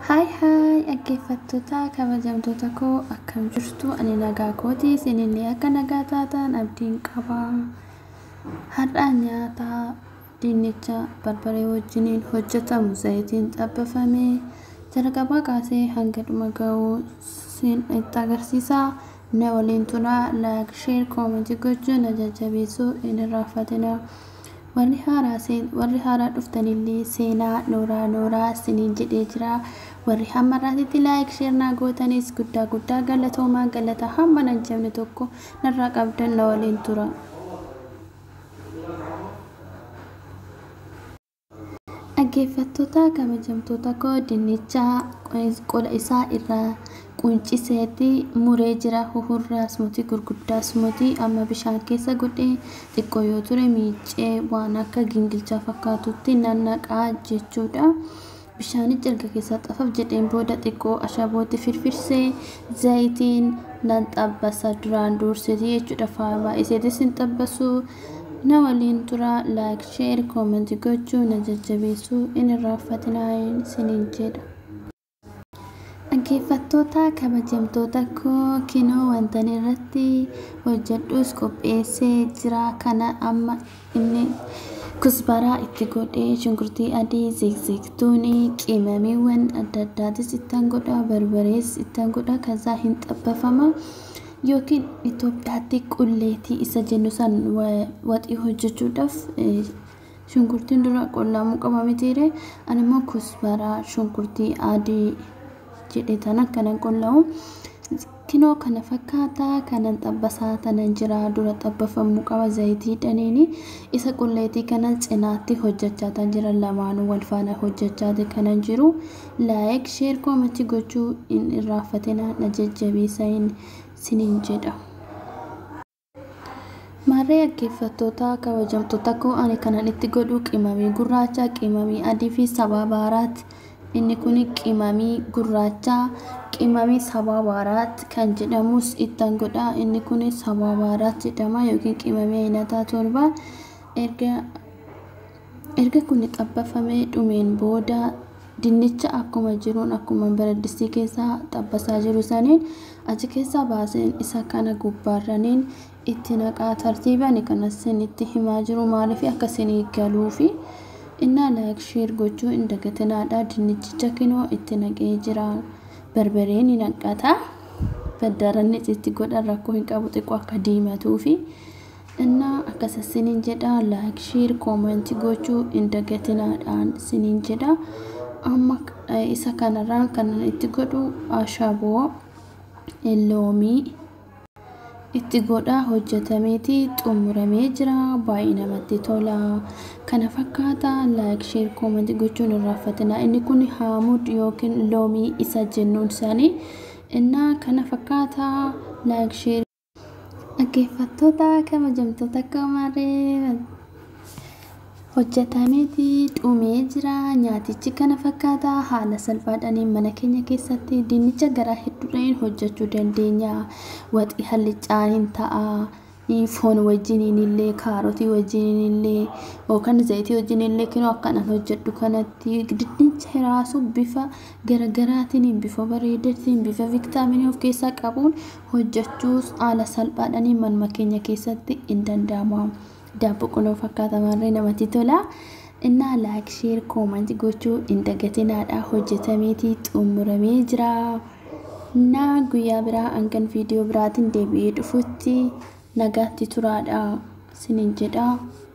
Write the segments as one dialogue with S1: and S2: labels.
S1: Haay haay dhaggeeffattoota kabajamtoota koo akkam jirtu? Ani nagaa kooti, isinillee akka nagaa taatan abdiin qaba. Har'a nyaata dinnicha barbaree wajjiniin hojjetamu zayitiin xabbafame jalqabaa kaasee hanga dhuma ga'uu isin itti agarsiisa. Na waliin turaa, like, share, comment gochuun na jajjabeessuu hin irraanfatinaa. Warri haaraa dhuftanillee seenaa nooraa nooraa isiniin jedhee jira. Warri hamma irraatitti like, share naa gootanis guddaa guddaa galatoomaa, galata hamma nan jabne tokko narraa qabdan. Na waliin tura. Dhaggeeffattoota kabajamtoota koo, dinnicha qola isaa irraa qunciseeti muree jira. Huhurraas muti, gurguddaas muti. Amma bishaan keessa godhee xiqqoo yoo ture miicee waan akka gingilchaa fakkaatutti nannaqaa jechuudha. Bishaanichi erga keessaa xafaf jedheen booda xiqqoo ashabootti firfirsee zayitiin nan xabbasa duraan dursiti jechuudha. Baay'iseetis hin xabbasu. Na waliin tura, like, share, comment gochuu na jajjabeessuu hin irraanfatinaa isiniin jedha. Dhaggeeffattoota kabajamtoota koo, kinoo wantan irratti hojjedhus qopheessee jira. Kana amma inni kusbaraa itti godhee, shunkurtii adii, zigzigtuunii, qimamiiwwan adda addaatis ittan godha, barbarees ittan godha, kazaa hin xabbafama. Yookiin Itoophiyaatti qulleetii isa jennu san waxii hojjechuudhaaf shunkurtiin dura qollamuu qaba mitiire? Ani immoo kusbaraa, shunkurtii adii jedhee tan akkanan qolla'u. Kinoo kana fakkaata, kanan xabbasaa tanan jira. Dura xabbafamuu qaba zayitiidhaniini. Isa qulleetii kana cinaatti hojjechaa tan jira, lamaanuu wal faana hojjechaati kanan jiru. Like, share, comment gochuu hin irraanfatinaa, na jajjabeessaa isiniin jedha. Maarree dhaggeeffattoota kabajamtoota koo, ani kanan itti godhu qimamii gurraacha, qimamii adii fi sabaa baaraati. Inni kun qimamii gurraacha, qimamii sabaa baaraat kan jedhamus ittan godha. Inni kun sabaa baaraat jedhama yookiin qimamii ayinataa 7. Erga kun xabbafamee dhumeen booda dinnicha akkuma jiruun, akkuma baradistii keessaa xabbasaa jiru saniin achi keessaa baaseen isa kana gubbaarraniin itti naqaa. Tartiibani kana isinitti himaa jiru maaliif akka isinii galuufi. Innaa like, share gochuu hin dagatinaadha. Dinnichicha kinoo itti naqee jira. Barbareen ni naqata. Baddaranni itti godhan rakkoo hin qabu, xiqqoo akka diimatuufi. Innaa akkas isiniin jedha, like, share, comment gochuu hin dagatinaadhaan isiniin jedha. Amma isa kanarraan kanan itti godhu ashaboo, loomii itti godha. Hojjetameeti xumuramee jira, baay'ee namatti tola. Kana fakkaata, like, share, comment gochuun hin irraanfatinaa. Inni kun haamud yookiin loomii isa jennuun sanii. Innaa kana fakkaata, like, share. Dhaggeeffattoota kabajamtoota koo, maarree hojjetameeti dhumee jira. Nyaatichi kana fakkaata. Haala salphaadhaan mana keenya keessatti dinnicha garaa hedduudhaan hojjechuu dandeenya. Waxii hallichaa hin ta'a, foon wajjiniin illee, kaarotii wajjiniin illee, yookaan zayitii wajjin illee. Kinoo akkanan hojjedhu kanatti dinnicha hiraasuu bifa garagaraatiin, bifa bareedatiin, bifa viitaaminii of keessaa qabuun hojjechuus haala salphaadhaan manuma keenya keessatti hin danda'ama. Daabboo qoloo fakkaata, maarree namatti tola. Innaa like, share, comment gochuu hin dagatinaadha. Hojjetameetii xumuramee jira. Innaa guyyaa biraa hangan viidiyoo biraatiin deebi'ee dhufutti nagaatti turaadha isiniin jedha.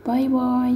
S1: Baay baay.